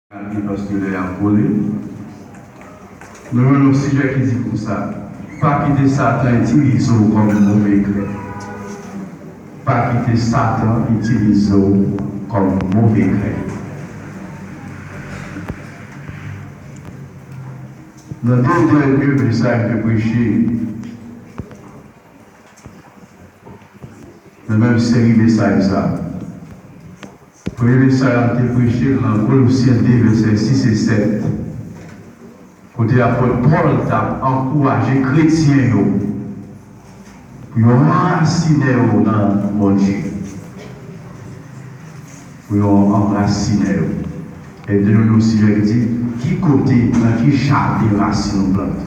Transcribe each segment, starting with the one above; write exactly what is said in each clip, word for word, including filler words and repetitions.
Gade, paske lè a kole. Nou jwenn yon sijè ki di konsa, pa kite Satan itilize w kòm move grenn. Pa kite Satan itilize w kòm move grenn. Nan de dènye mesaj m te preche, nan menm seri mesaj sa. Premye mesaj la, m te preche l nan Kolosyen de, vèsè sis e sèt, kote apot Pòl t ap ankouraje kretyen yo pou yo anrasinen yo nan Bondye. Pou yo anrasinen yo. E de nou, nou sijè ki di, ki kote, nan ki jaden rasin ou plante?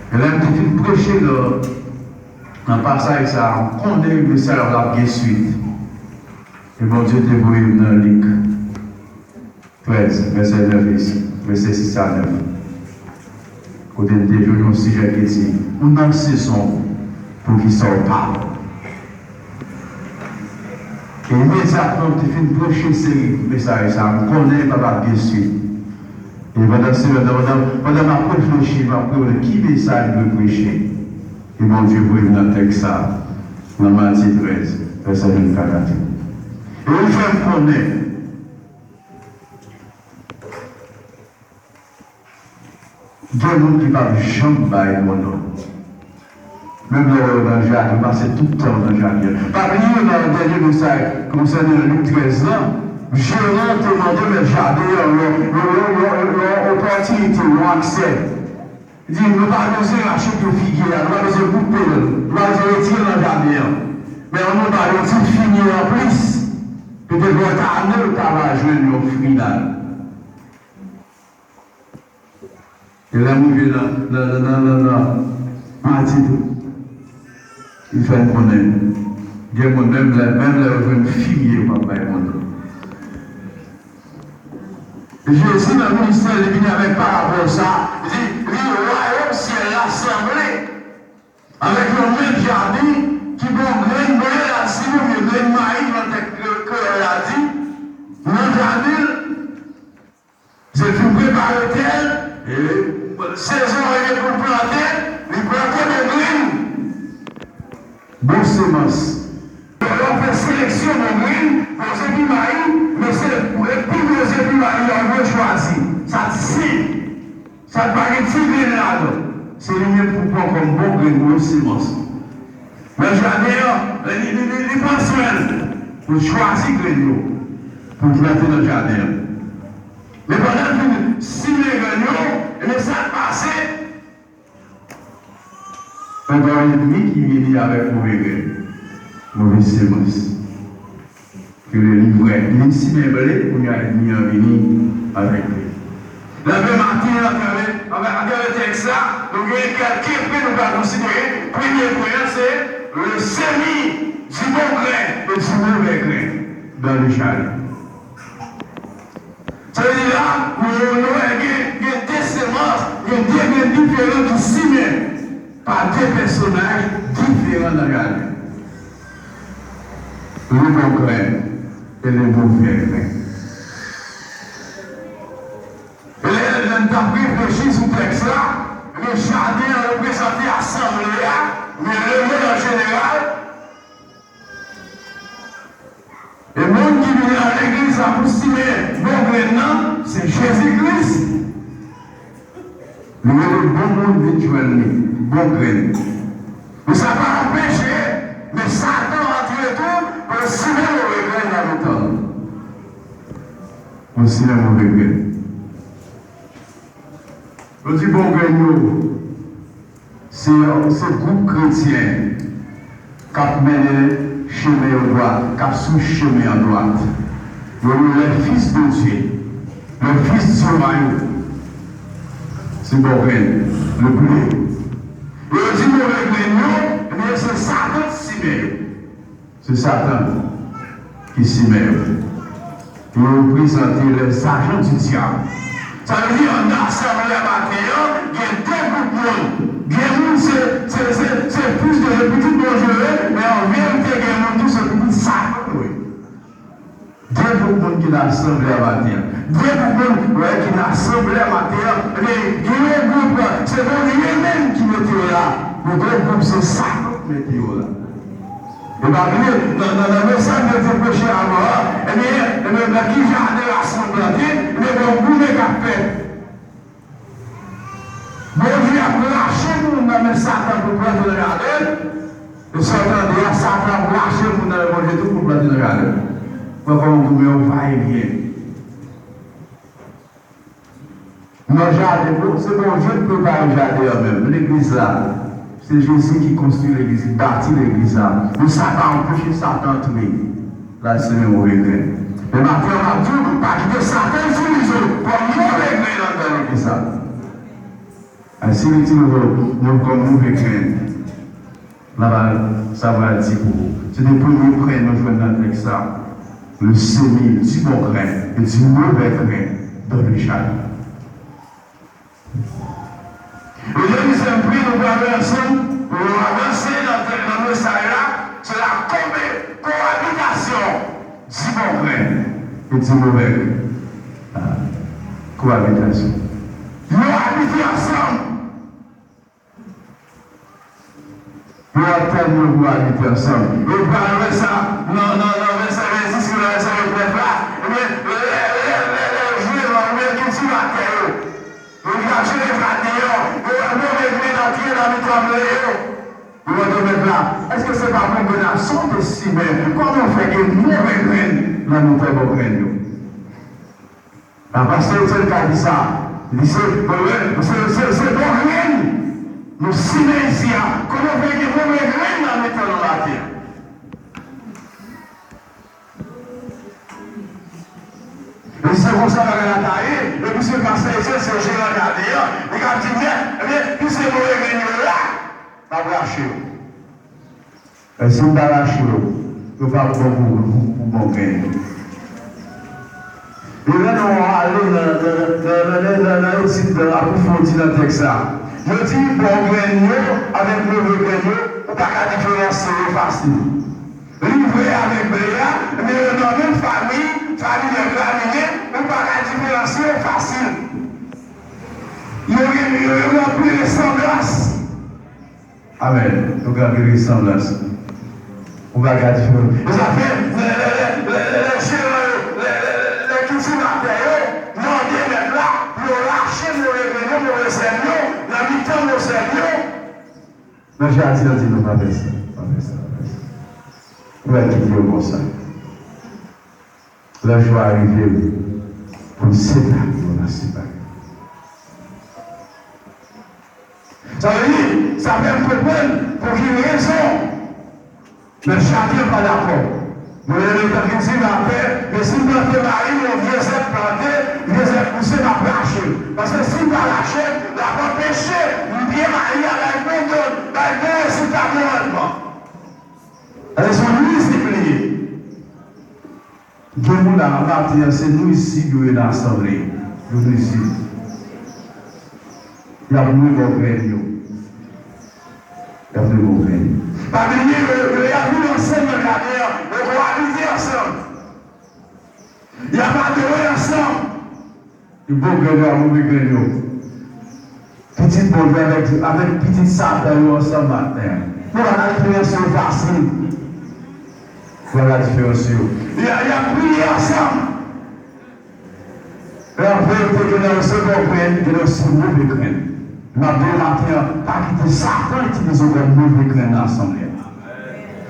E lè m te fin preche nan, nan pasaj sa a, m konnen mesaj la ap gen swit. E Bondye te voye m nan Lik trèz, vèsè nèf e, vèsè sis a nèf. Kote m te jwenn yon sijè ki di, ou nan sezon, poukisa w pa? E imedyatman, m te fin preche seri mesaj sa a, m konnen pa t ap gen swit. E pandan semèn nan, pandan, pandan m ap reflechi, m ap prevle ki mesaj m dwe preche. E Bondye voye m nan tèks sa a, nan Matye trèz, vèsè vennkat a trant. E li fè m konnen, gen moun ki p ap janm bay bon nòt. Menm lè w wè yo nan jaden, yo pase tout tan yo nan jaden an. Pa bliye nan dènye mesaj konsènan Lik trèz lan, jeran an te mande mèt jaden an yon, yon, yon, yon, yon, yon opòtinite, yon aksè. Li di, nou pa bezwen rache pye figi a, nou pa bezwen koupe l, nou pa bezwen retire l nan jaden an. Men ann nou ba l yon ti fimye anplis. Petèt lè w ta ale, w ta va jwenn yon fri la. E lè m rive nan, nan, nan, nan, nan, nan Matye, li fè m konnen, gen moun, menm lè, menm lè yo jwenn fimye, yo p ap bay moun. Jezi, nan ministè li, vini avèk parabòl sa a. Li di, li, wayòm syèl la sanble avèk yon mèt jaden ki gen yon grenn ble la, si nou vle, grenn mayi, jan tèks kre-, kreyòl la di, nan jaden l. Se fin prepare tè l, e sezon an rive pou l plante, li plante bon grenn, bon semans. Lè w fè seleksyon bon grenn, bon zepi mayi, men se pi bon zepi mayi a ou dwe chwazi. Sa k sen, sa k pa gen ti grenn ladan, se li menm pou pran kòm bon grenn, bon semans. Nan jaden an, li, li, li, li pran swen l pou l chwazi grenn yo, pou l plante nan jaden an. Men pandan l fin simen grenn yo, ebyen sa k pase? Ankò yon ènmi ki vini avèk move grenn, move semans. Ke lè li vre, li vin simen ble, kounye a ènmi an vini avèk ble. Leve maten an, atravè, atravè, atravè tèks la, nou gen kèlke pwen nou pral konsidere. Premye pwen an, se le semis du bon grain et du mauvais grain dans le jardin. Sa vle di la, nou, nou wè gen, gen de semans, gen de grenn diferan ki simen pa de pèsonaj diferan nan jaden. Le bon grain et le mauvais grain. E lè, lè n t ap reflechi sou tèks la, men jaden an reprezante asanble a, men lemonn an jeneral, e moun ki vini nan legliz la pou simen bon grenn nan, se Jezi Kris. Li rele bon moun vin jwenn li, bon grenn. Men sa pa anpeche, men Satan antre tou pou l simen move grenn nan mitan nou. Pou l simen move grenn. Yo di bon grenn yo, se, se gwoup kretyen k ap mennen chemen yo dwat, k ap swiv chemen an dwat. Yo rele les fils de Dieu, les fils du royaume. Se bon grenn, le blé. Yo di move grenn yo, ebyen se Satan ki simen yo. Se Satan ki simen yo. Yo reprezante les agents du diable. Sa vle di, anndan asanble a maten an, gen de gwoup moun. Gen moun se, se, se, se fis de Dieu, pitit Bondye yo ye, men an verite, gen moun tou se pitit Satan yo ye. De gwoup moun ki nan asanble a maten an. De gwoup moun, wè, ki nan asanble a maten an. Ebyen, gen yon gwoup, se Bondye menm ki mete yo la. Men gen yon gwoup, se Satan ki mete yo la. E pa bliye, nan, nan, nan mesaj yo te preche avan an, ebyen, ebyen, nan ki jaden Rasan plante, ebyen, gen yon goumen k ap fèt. Bondye ap rache moun nan men Satan pou plante nan jaden l. E sa w tande a, Satan ap rache moun nan men Bondye tou pou plante nan jaden l. Wè kòman goumen yo va e vyen. Nan jaden, bon, se Bondye k prepare jaden an menm. Legliz la, se Jezi ki konstwi legliz, ki bati legliz la. Men sa pa anpeche Satan antre. L al simen move grenn. Men maten an, m ap di w, pa kite Satan itilize w kòm move grenn anndan legliz la. A, si l itilize w kòm move grenn, la, sa pral di pou ou. Se de premye grenn nou jwenn nan tèks sa. Le semis du bon grain et du mauvais grain dans le jardin. Mezanmi, se yon pri nou pral wè ansanm pou nou avanse nan tèm nan mesaj la, se la kobe-, koabitasyon di bon grenn e di move grenn. Ah, koabitasyon. Yo abite ansanm. Yo ap tann yo pou abite ansanm. E w pral wè sa nan, nan, nan vèsè vennsis rive nan vèsè vennnèf la. Ebyen, lè, lè, lè, lè jwenn oubyen kiltivatè yo, yo ki ap jere jaden an, yo wè move grenn antre nan mitan ble yo. Yo mande mèt la, èske se pa bon grenn la sa w te simen? Kòman w fè gen move grenn nan mitan bon grenn yo? Pastè Etienne ka di sa. Li di se, se, se, se bon grenn nou simen isi a. Kòman fè gen move grenn nan mitan nou maten an? Li di se konsa bagay la ta ye. E piske pastè Etienne se jeran jaden an, li ka di nèt, ebyen, piske move grenn yo la, m ap rache yo. E si m pa rache yo, yo p ap bon pou, pou, pou bon grenn yo. E lè nou ale nan, nan, nan, nan, nan, nan etid apwofondi nan tèks la, yo di bon grenn yo avèk move grenn yo, ou pa ka diferansye yo fasil. Livre avèk ble a, men yo nan menm fanmi, fanmi dè gramine, ou pa ka diferansye yo fasil. Yo gen, yo, yo gen anpil resanblans. Amèn. Nou gen anpil resanblans. Ou pa ka diferan. E sa fè, lè, lè, lè jeran yo, lè, lè, lè, lè kiltivatè yo mande mèt la pou yo rache move grenn yo, move sèm yo, nan mitan move sèm yo. Nan jaden an, di nou pa fè sa, pa fè sa, pa fè sa. Ou wè ki di yo konsa. Lè jou a rive pou n separe yo, n a separe. Sa vle di, sa fè m konprann pou ki rezon. Men jaden pa dakò. Mwen renmen tan ki di m ap fè, men si m plante mayi, yon vye zèb plante, vye zèb pouse, m ap rache l. Paske si m pa rache l, l ap anpeche m pye mayi a bay bon grenn, bay bon rezilta bon randman. Sa se yon nwizib li ye. Gen moun la, maten an, se nwizib yo ye nan asanble. Yo nwizib. Y ap nwi bon grenn yo. Y ap nwi bon grenn yo. Pa bliye, yo, yo, y ap viv ansanm nan jaden an. Yo koabite ansanm. Y ap adore ansanm. Li bon grenn yo ak move grenn yo. Pitit Bondye avèk, avèk pitit Satan yo ansanm maten an. Nou pa ka diferansye yo fasil. Nou pa ka diferansye yo. Y a, y ap priye ansanm. Men an verite, gen nan yo se bon grenn, gen nan yo se move grenn. M ap di w maten an, pa kite Satan itilize w kòm move grenn nan asanble a.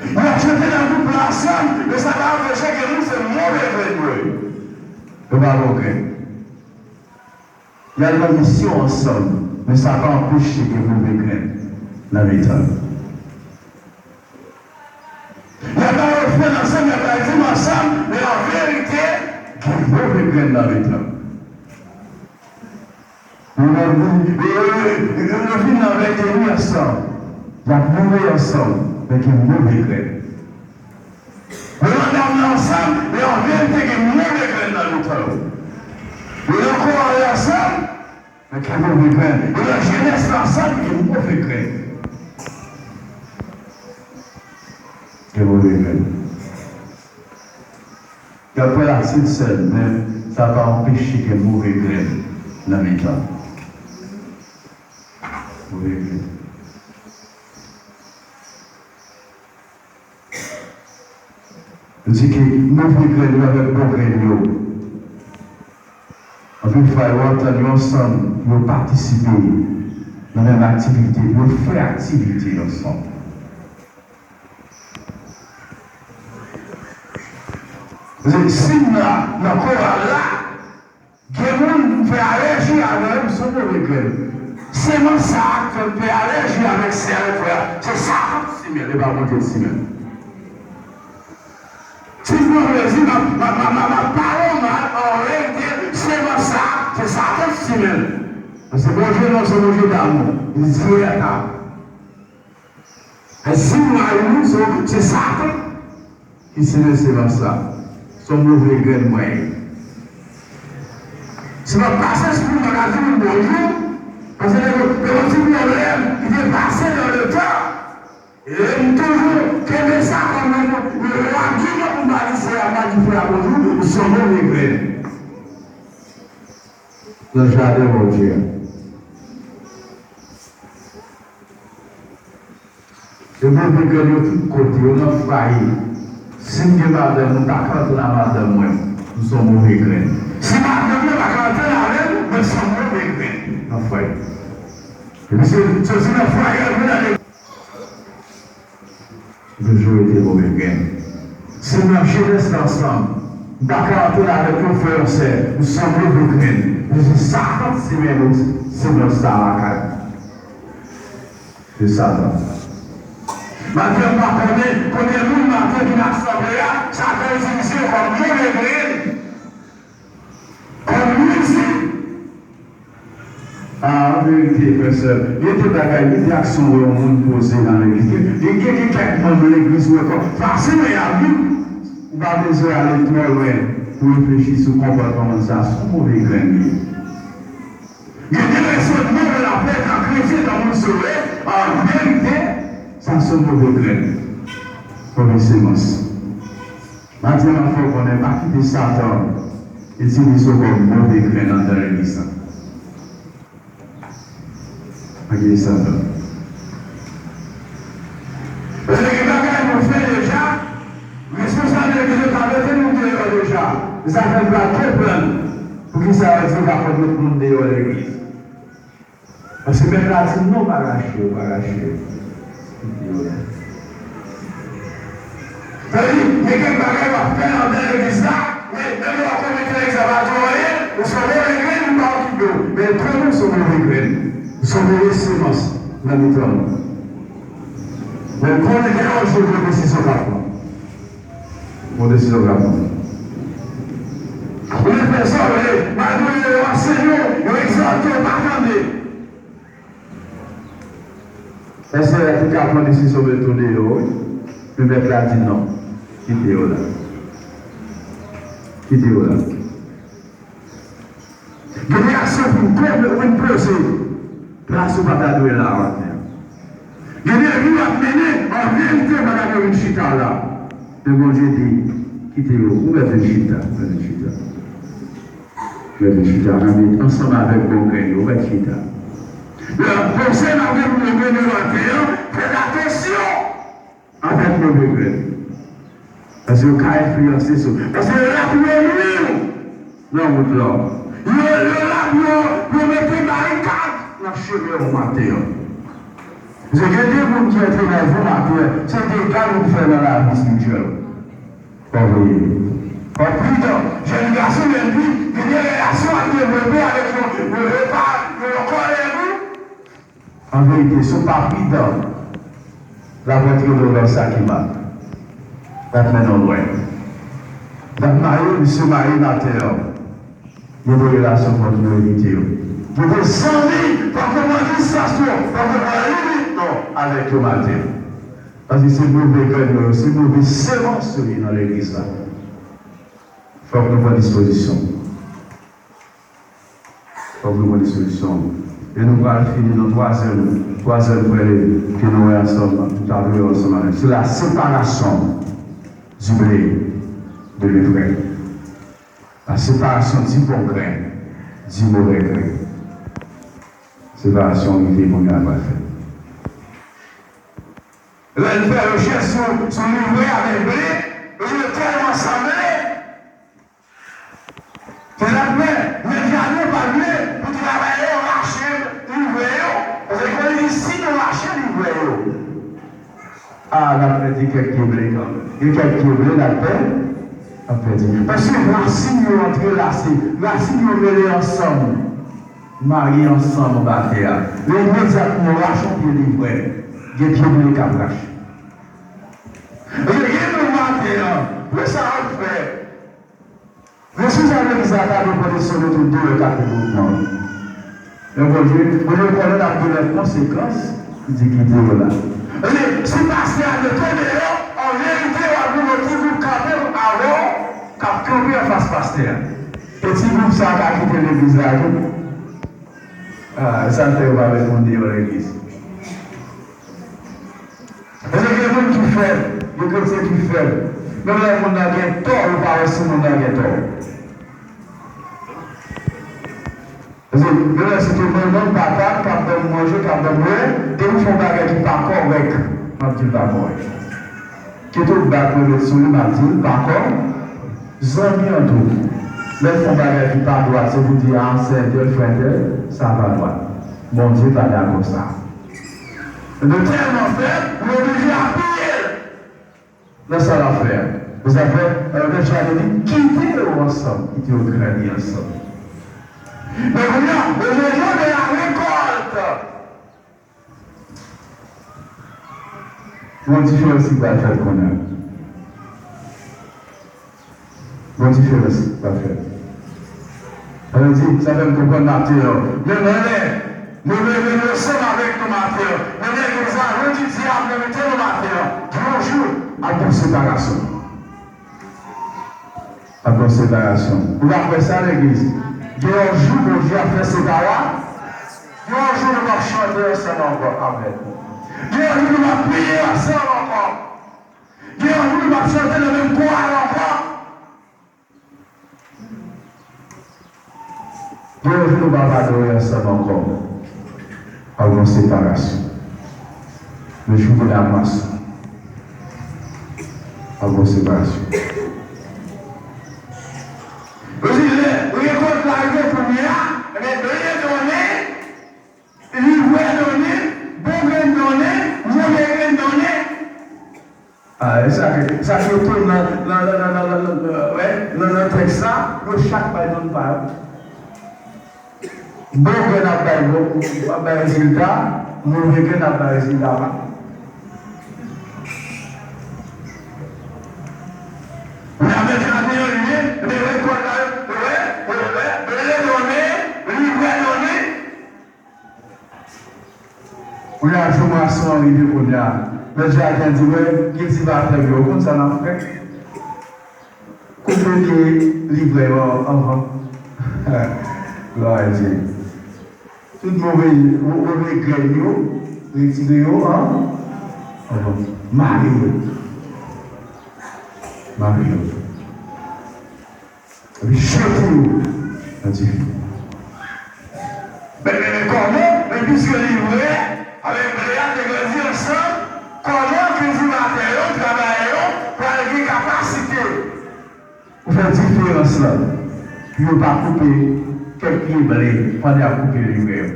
Y ap chante nan gwoup la ansanm, men sa pa anpeche gen moun se move grenn yo ye. Yo pa bon grenn. Y al nan misyon ansanm, men sa pa anpeche gen move grenn nan mitan yo. Y ap bay ofrann ansanm, y ap bay dim ansanm, men an verite, gen move grenn nan mitan yo. Yo, yo, yo, yo, yo vin nan vètènri ansanm, y ap mouri ansanm, men gen move grenn. Yo nan dam nan ansanm, men an verite gen move grenn nan mitan yo. Yo nan kowal la ansanm, men gen move grenn. Yo nan jenès la ansanm, gen move grenn. Gen move grenn. Y ap pran lasentsèn, men sa pa anpeche gen move grenn nan mitan. Move grenn. Yo di ke move grenn yo avèk bon grenn yo, anpil fwa yo antann yo ansanm, yo patisipe nan menm aktivite, yo fè aktivite ansanm. Paske si m la nan koral la, gen moun m fè alèji avè l, m se yon move grenn. Semans sa a k fè m fè alèji avèk sè a, frè a, se Satan ki simen l, e pa Bondye ki simen l. Si m pran plezi, m ap, m ap, m ap, m ap, m ap pale w mal, an reyalite, semans sa a, se Satan ki simen l. Paske Bondye nou se yon Bondye damou, li dyèta. E si nou rayi nou, se, se Satan ki simen semans sa. Se yon move grenn mwen ye. Si m ap pase sou moun, m pa ka di moun bonjou, paske gen, gen yon ti pwoblèm ki te pase nan letan. E m toujou kenbe sa kòm yon, yon agiman pou m pa di sè a, m pa di frè a bonjou, se yon move grenn. Nan jaden Bondye a. E move grenn yo tout kote, yo nan fwaye. Si m gen madanm, m pa ka antre nan madanm mwen, m se yon move grenn. Si madanm mwen pa ka antre avè m, mwen se yon move grenn nan fwaye. Epi se, se, se nan fwaye a, mwen ale. Toujou rete move grenn. Si m nan jenès la ansanm, m pa ka antre avèk yon frè, yon sè, m se yon move grenn. Paske se Satan ki simen semans sa lakay. Se Satan. Maten m pa konnen konbyen moun maten ki nan asanble a, Satan itilize yo kòm move grenn. Kòm mizik. A, an verite, frè, sè, gen de bagay, gen de aksyon w wè yon moun poze nan legliz. Gen, gen, gen, gen kèk manm legliz ou wè kòm fason y ap viv, ou pa bezwen ale twò lwen pou reflechi sou konpòtman moun sa a, se yon move grenn li ye. Gen de resonman w wè l ap fè tan kretyen, tan moun sove, an verite, sa se yon move grenn, move semans. Maten an, m ap fè w konnen, pa kite Satan itilize w kòm move grenn anndan legliz la. Pa kite Satan. Paske gen bagay nou fè deja, responsab legliz yo ta mete nou deyò deja. E sa fè n pral konprann poukisa yo di yo pa konn met moun deyò legliz. Paske mèt la di, "Non, pa rache yo, pa rache yo." Kite yo la. Sa vle di, gen kèk bagay w ap fè anndan legliz la, men menm lè w komite legliz la pa di w anyen, ou se yon move grenn, ou pa okipe w. Men tande w se yon move grenn, ou se yon move semans nan mitan nou. Men konnen gen yon jou, gen desizyon k ap pran. Bon desizyon w ka pran. Ou vle fè sa w vle, malgre yo ansenye w, yo egzòte w, pa tande. Pastè a te ka pran desizyon mete w deyò, wi. Men mèt la di non. Kite yo la. Kite yo la. Gen de aksyon pou n poze, pou n poze. Plas ou pa ta dwe la maten an. Gen de vi w ap mennen, an verite, ou pa ta dwe vin chita la. Men Bondye di, kite yo, ou mèt vin chita, ou mèt vin chita. Ou mèt vin chita, men ansanm avèk bon grenn yo, ou mèt chita. Lè konsèy m ap gen pou nou mennen maten an, fè atansyon avèk move grenn. Paske yo ka enfliyanse sou. Paske yo la pou yo nwi w nan wout la. Yo, yo la pou yo, yo mete barikad nan chemen w maten an. Paske gen de moun ki antre nan vi w maten an, se dega yo fè nan lavi espirityèl w. Fò w veye. Fò w pridan. Jèn gason, jèn fi, gen de relasyon ap devlope avèk yon, yon repa, yon kòlèg ou. An verite, si w pa pridan, l ap rantre w nan sa ki mal. L ap mennen w lwen. L ap maye w, misye maye maten an. Gen de relasyon fòk nou evite yo. Gen de zanmi, fòk nou pran distans nou, fòk nou pran limit nou avèk yo maten an. Paske se move grenn yo, se move semans yo ye nan legliz la. Fòk nou pran dispozisyon. Fòk nou pran dispozisyon. E nou pral fini nan twazyèm, twazyèm pwen ke nou wè ansanm, nou ta vle wè ansanm avèk. Se la séparation du blé de l'ivraie. La séparation du bon grain du mauvais grain. Separasyon rive kounye a pral fèt. Lè n fè rechèch sou, sou livrè avèk ble, yo tèlman sanble. Se sa k fè, medya nou pa vle pou travayè yo rache livrè yo, paske yo di si nou rache livrè yo, a, n ap pèdi kèk pye ble kanmenm. Gen kèk pye ble n ap pè, n ap pèdi. Paske rasin yo antrelase, rasin yo mele ansanm, marye ansanm anba tè a. Lè imedyatman yo rache yon pye livrè, gen pye ble k ap rache. Gen moun maten an, pou sa w ap fè. Resousè legliz la ta dwe pote sou nou tout deyò kat regroupman. Men Bondye, olye konnen n ap gen lòt konsekans, li di kite yo la. Ebyen, si pastè a te tonbe deyò, an verite, w ap gen yon ti gwoup kanpe avè w, k ap kanpe anfas pastè a. E ti gwoup sa a ka kite legliz la tou. A, e sa k fè yo pa met moun deyò legliz. Paske gen moun ki fèb, gen kretyen ki fèb. Menm lè moun nan gen tò, yo pa wè si moun nan gen tò. Paske menm lè se te manman m, papa m k ap ban m manje, k ap ban m bwè, depi w fè yon bagay ki pa kòrèk, m ap di l pa kòrèk. Kite w bat mwen met sou li, m ap di l pa kòrèk. Zanmi an tou, lè l fè yon bagay ki pa dwat, se pou di a, sè entèl, frè entèl, sa pa dwat. Bondye pa dakò sa. Nou tèlman fèb, nou oblije apiye l nan sa l ap fè a. Se sa k fè, Elder Charles di, kite yo ansanm, kite yo grandi ansanm. Men kounye a, o moman de la récolte, gon diferans ki pral fèt kounye a. Gon diferans ki pral fèt. Sa vle di, sa fè m konprann maten an. Menm lè move grenn yo ansanm avèk nou maten an, menm lè gen zayon di dyab nan mitan nou maten an, gen yon jou ap gen separasyon. Ap gen separasyon. Ou pa kwè sa, legliz? Gen yon jou Bondye ap fè separa. Gen yon jou nou p ap chante ansanm ankò. Amèn. Gen yon jou nou p ap priye ansanm ankò. Gen yon jou nou p ap chante nan menm koral ankò. Gen yon jou nou p ap adore ansanm ankò. Ap gen separasyon. Le jour de la moisson. Ap gen separasyon. Yo di lè rekòt la rive kounye a, ebyen, ble donnen, livrè donnen, bon grenn donnen, move grenn donnen. A, e sa ke, sa ki etonan nan, nan, nan, nan, nan, nan, wè, nan, nan tèks sa, yo chak bay non pa yo. Bon grenn ap bay bon, ap bay rezilta, move grenn ap bay rezilta pa. Men avèk jaden yo liye, men rekòt la, wè, wè, wè, ble donnen, livrè donnen. Kounye a, jou mwason an rive kounye a. Mèt jaden an di, wè, kiltivatè yo, ou konn sa n ap fè? Kote w gen livrè yo anvan? Glwa a Dye. Tout move, move grenn yo, retire yo an, anvan. Mare yo. Mare yo. Epi jete yo nan dife. Men, men, men kòman, men piske livrè avèk ble a te grandi ansanm, kòman kiltivatè yo, travayè yo, pral gen kapasite pou fè diferans lan, pou yo pa koupe kèk pye ble pandan y ap koupe livrè yo?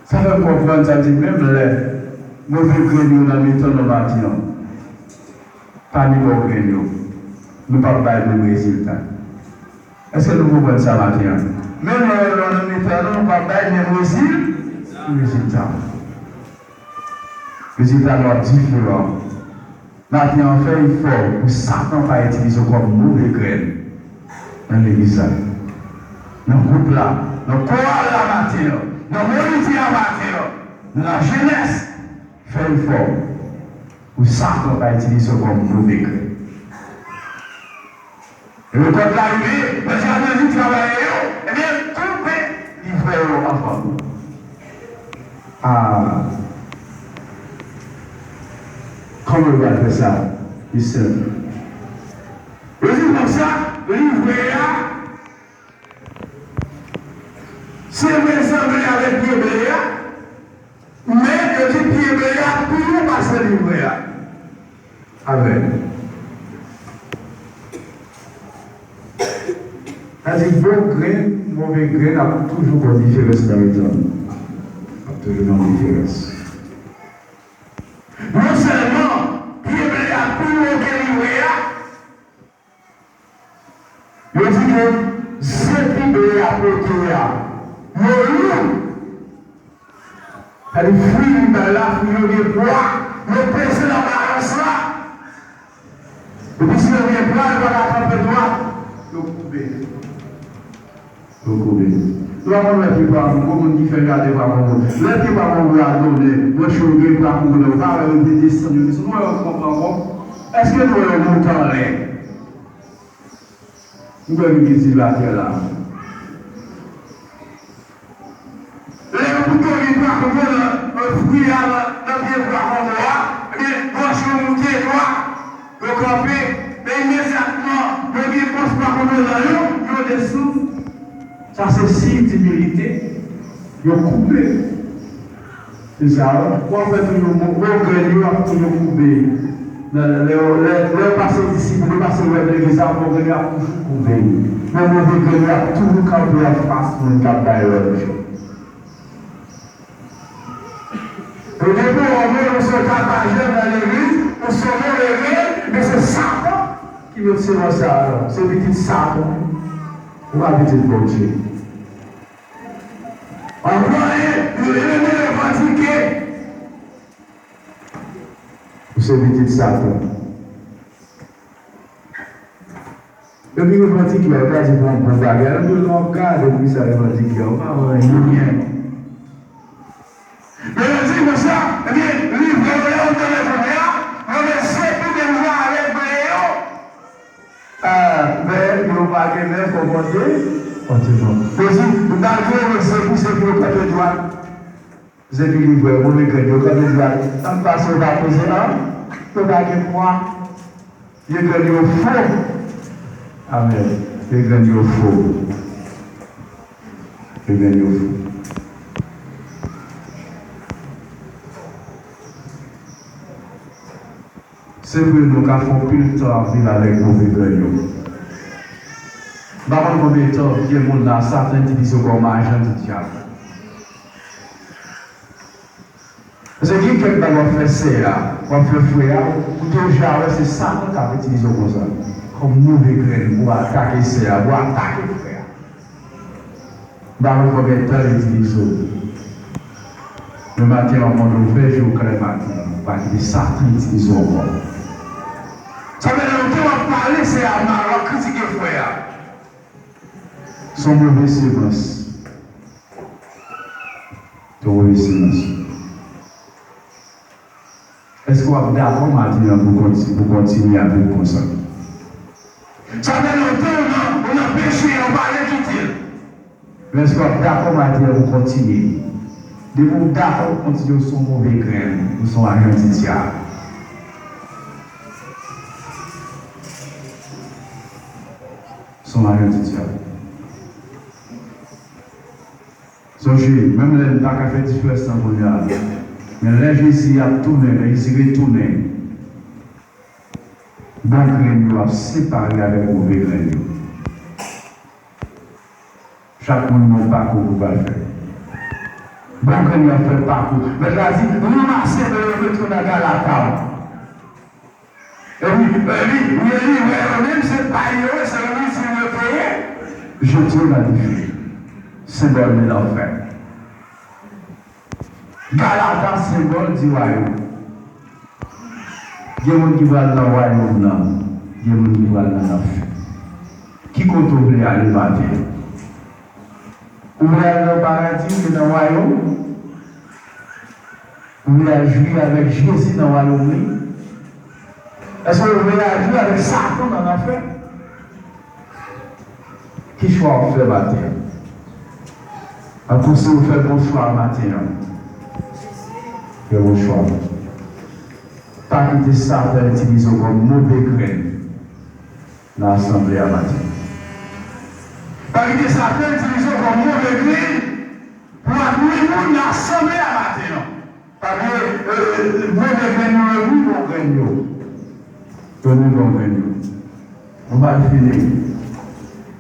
Sa fè m konprann sa di, menm lè move grenn yo nan mitan nou maten an, pa ni bon grenn yo, nou p ap bay menm rezilta. Èske nou konprann sa maten an? Menm lè yo nan mitan nou, nou p ap bay menm rezil-, rezilta. Rezilta nou ap diferan. Maten an, fè efò pou Satan pa itilize w kòm move grenn nan legliz la, nan gwoup la, nan koral la maten an, nan monite a maten an, nan lajenès. Fè efò pou Satan pa itilize w kòm move grenn. Rekòt la rive, men jaden di travayè yo, ebyen, koupe livrè yo anvan. A, kòman yo pral fè sa? Li senp. Yo di konsa, livre a, se vre sanble avèk pye ble a, men yo di pye ble a pi wo pase livre a. Amèn. Sa di bon grenn, move grenn ap toujou fè diferans nan mitan nou. Ap toujou fè diferans. Non sèlman pye ble a pi wo ke livre a, yo di ke zepi ble a pote a, yo lou. Sa di fwi li bay la, fwi yo gen pwa, yo peze nan balans la. Epi si yo gen pwa, yo pa ka kanpe dwat, yo koube. Yo koube. Nou pa konn lè pye pwa moun, gon moun ki fè jaden pwa moun. Lè pye pwa moun a donnen, branch yo gen pwa moun, ou pa wè yo desann, yo desann. Nou wè yo kanpe ankò. Èske nou wè yo monte anlè? M kwè nou gen selibatè la. Lè yo koupe yon pwa kongo nan, nan fwi a, nan, nan pye pwa kongo a, ebyen, branch yo moute dwat, yo kanpe, men imedyatman, yo gen pòs pwa kongo nan yo, yo desann. Sa se siy dimilite. Yo koube. Se sa, w ap wè toujou mo, mo grenn yo ap toujou koube. Lè, lè, lè, lè yo pase disip, lè yo pase wè legliz la, mo grenn yo ap toujou koube. Men move grenn yo ap toujou kanpe anfas moun k ap bay lòd yo. Yo depo w, men ou se yon tapajè nan legliz, ou se yon move grenn, men se Satan ki met semans sa a. Se pitit Satan. Ou pa pitit Bondye. Anploye, yo renmen revandike. Ou se pitit Satan. Depi revandike a, ou ta di pou yon bon bagay, anpil tan w ap gade poukisa revandike a, ou pa wè anyen. Men yo di konsa, ebyen, livre yo lè yo tande kounye a, yo met se pou menm jan avèk ble yo. Ah, men yo pa gen lè kòmande. Kontinye. Yo di, malgre yo se pou, se pou yo kanpe dwat. Zepi livre, move grenn yo kanpe dwat. Tan pase, yo pa peze an, yo pa gen pwa. Vye grenn yo fo. Amèn. Vye grenn yo fo. Vye grenn yo fo. Se vre, nou ka fè anpil tan ap viv avèk move grenn yo. M pa konn konbyen tan gen moun la, Satan itilize yo kòm ajan di dyab. Paske gen kèk bagay w ap fè sè a, w ap fè frè a, ou deja wè se Satan k ap itilize w konsa. Kòm move grenn pou atake sè a, pou atake frè a. M pa konn konbyen tan l itilize w. Men maten an, mande w fè je w klè maten an. Pa kite Satan itilize w ankò. Sa fè lontan w ap pale sè a mal, w ap kritike frè a. Se yon move semans. Se yon move semans. Èske w ap dakò maten an pou konti-, pou kontinye ap viv konsa? Sa fè lontan ou nan, ou nan peche a, ou pa vle kite l. Men èske w ap dakò maten an pou kontinye? Depi w dakò pou kontinye, ou se yon move grenn, ou se yon ajan di dyab. Ou se yon ajan di dyab. Sonje, menm lè n pa ka fè diferans nan kounye a, men lè Jezi ap tounen, lè Jezi retounen, bon grenn yo ap separe avèk move grenn yo. Chak moun gen yon pakou pou l pral fè. Bon grenn yo ap fè pakou. Mèt la di, ranmase men yo, mete yo nan galata w. Epi, epi, men livrè yo menm, se pay yo ye, se rizin yo te ye. Jete yo nan dife. Senbòl de lanfè. Galata, senbòl di wayòm. Gen moun ki pral nan wayòm nan, gen moun ki pral nan lanfè. Ki kote w vle ale maten an? Ou vle al nan paradi, oubyen nan wayòm? Ou vle al jwi avèk Jezi nan wayòm li? Èske w vle al jwi avèk Satan nan lanfè? Ki chwa w ap fè maten an? Mwen panse w fè bon chwa maten an. Fè bon chwa. Pa kite Satan itilize w kòm move grenn nan asanble a maten. Pa kite Satan itilize w kòm move grenn pou ap nwi moun nan asanble a maten an. Paske move grenn yo, yo nwi bon grenn yo. Yo nwi bon grenn yo. Nou pa fini.